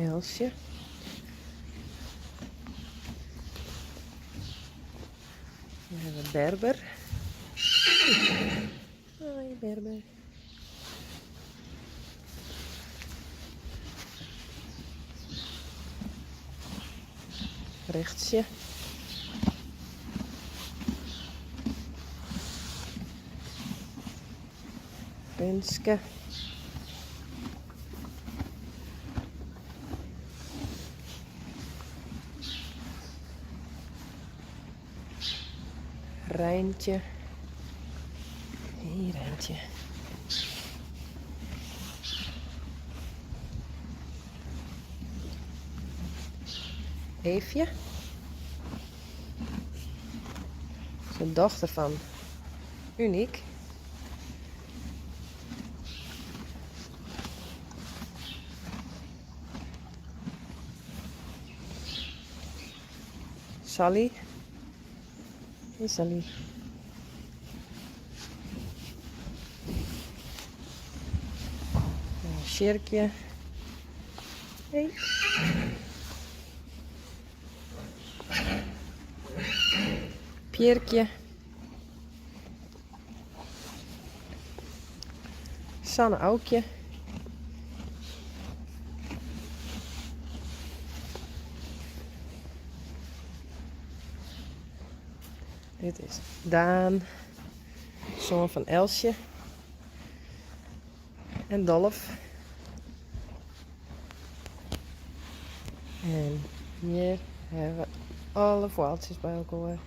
Elsje. We hawwe Berber. Hoi Berber. Richtsje. Rinske. Reintje. Hey Reintje. Eefje. De dochter fan Uniek. Sally. Hey Sally. Sjirkje. Hey. Pjerkje. Sanne Aukje. Dit is Daan, soan fan Elsje. En Dolf. En hjir hawwe we alle foaltsjes by elkoar.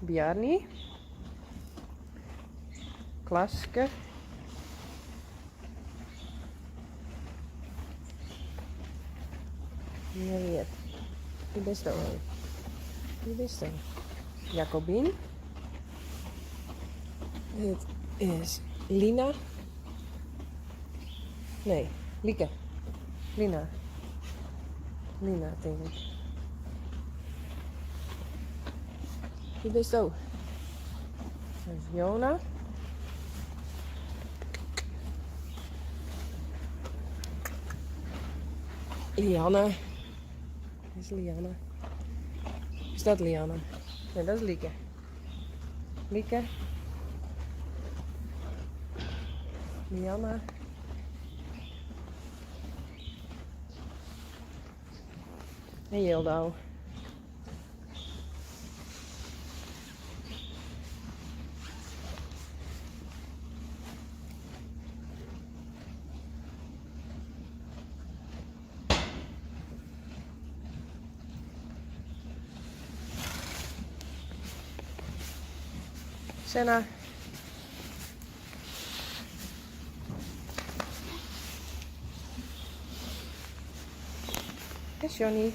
Bjarni. Klaske. Wie Wie bisto? Wie bisto? Jacobien. Dit is Lina. Nee, Lieke. Lina. Lina, tink ik. Wie bisto? Dat is Jona. Lianne. Dit is Lianne. Is dat Lianne? Nee, dat is Lieke. Lieke. Lianne. En Jildau. Senna. En Johnny.